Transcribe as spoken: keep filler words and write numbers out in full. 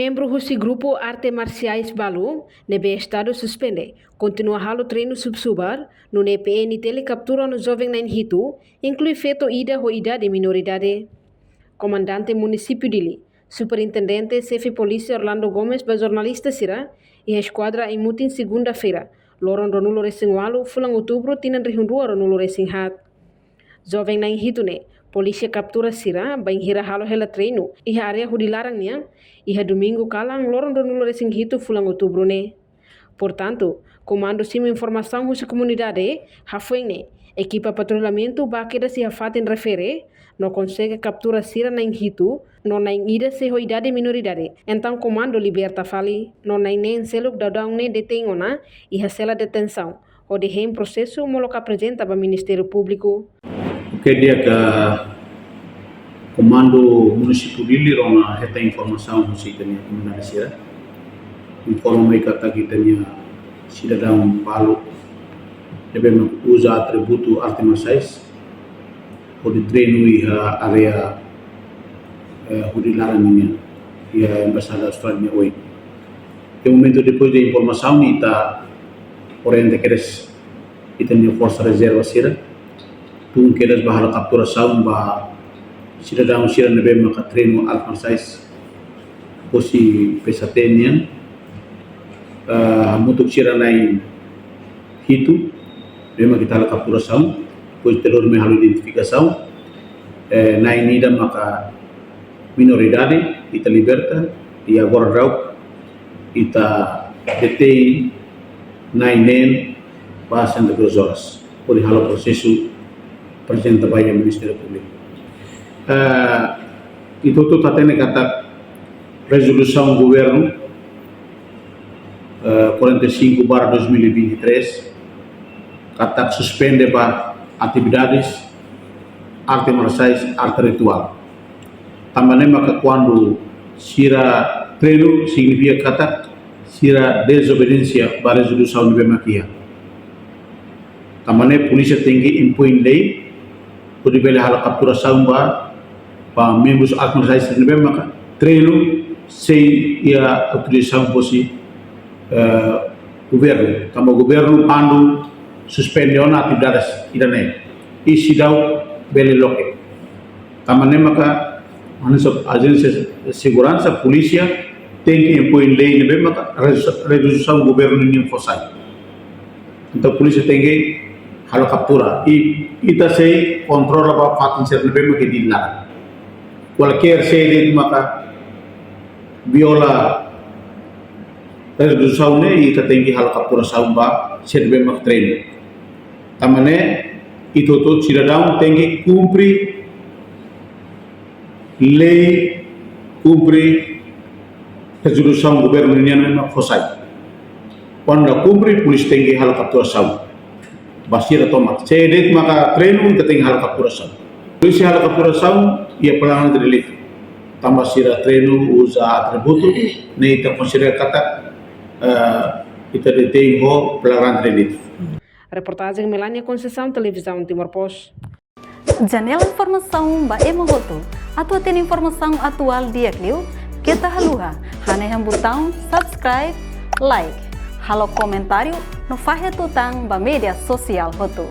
Membru husi grupu arte marsiais balu ne'ebé Estadu suspende kontinua halo treinu subar-subar, nune'e P N T L kaptura ona joven na'in hitu, inklui feto ida ho idade minoridade. Komandante Munisípiu Dili, Superintendente Xefe Polísia Orlando Gomes ba jornalista sira iha eskuadra Aimutin, segunda-feira, loron ruanulu resin ualu fulan Outubru tinan rihun rua ruanulu resin haat. Joven na'in hitu ne'e polísia kaptura sira bainhira halo hela treinu iha área Hudi Laran nian, iha domingu kalan loron ruanulu resin hitu fulan Outubru ne'e. Portantu, komandu simu informasaun husi komunidade, hafoin ne'e ekipa patrullamentu bá kedas iha fatin refere, no konsege kaptura sira na'in hitu, no na'in ida sei ho idade minoridade. Entaun komandu liberta fali, no na'in neen seluk daudaun ne'e detein ona iha sela detensaun, hodi hein prosesu molok aprezenta ba Ministériu Públiku. Oke, di'ak, komandu Munisípiu Dili rona hetan informasaun husi ita-nia komunidade sira. Informa mai katak ita-nia sidadaun balu ne'ebé mak uza atributu arte marsiais hodi treinu iha área, eh, Hudi Laran nian, iha Embaixada Austrália nia oin. Iha momentu depois de informasaun, ita orienta kedas ita-nia forsa rezerva sira, tun kedas bá halo kapturasaun ba sidadaun sira ne'ebé maka treinu arte marsiais husi P S A T nian, eh, hamutuk sira na'in hitu, ne'ebé maka ita halo kapturasaun, depois ita lori mai halo identifikasaun, eh, na'in ida maka minoridade, ita liberta, i agora daudaun ita detein na'in neen ba setenta e duas horas, hodi halo prosesu aprezenta ba iha Ministériu Públiku. Eh, ita hotu hatene katak rezolusaun governu, eh, quarenta e cinco barra dois mil e vinte e três, katak suspende ba atividades arte marsiais, arte rituál. Tanba ne'e maka kuandu sira treinu, signifika katak sira dezobediénsia ba rezolusaun ne'ebé mak iha. Tanba ne'e polísia tenke impoin lei hodi bele halo kapturasaun ba, ba membrus arte marsiais ne'ebé maka treinu sein iha autorizasaun husi, eh, governu. Tanba governu pandu suspende ona atividades ida-ne'e, i seidauk bele loke. Tanba ne'e maka, hanesan ajénsia seguransa, polísia tenke impoin lei ne'ebé maka rezu-, rezolusaun governu nian fó sai. Entaun polísia tenke halo kaptura. I ita sei kontrola ba fatin sira ne'ebé maka iha Dili laran. Kualkér sé de'it maka viola rezolusaun ne'e, ita tenke halo kapturasaun ba sira ne'ebé maka treinu. Tanba ne'e, ita hotu sidadaun tenke kumpre lei, kumpre rezolusaun governu nian ne'ebé mak fó sai. Kuandu la kumpre, polísia tenke halo kapturasaun ba sira tomak. Sé de'it maka treinu, ita tenke halo kapturasaun. Polísia halo kapturasaun iha flagrante delitu. Tanba sira treinu uza atributu, ne'e ita konsidera katak, eh, ita detein ho flagrante delitu. Reportajen Melania Conceição, Televizaun Timor Post. Janela informasaun ba ema hotu. Atu hatene informasaun atuál di'ak liu, keta haluha hanehan butaun subscribe, like, halo komentáriu no fahe tutan ba média sosiál hotu.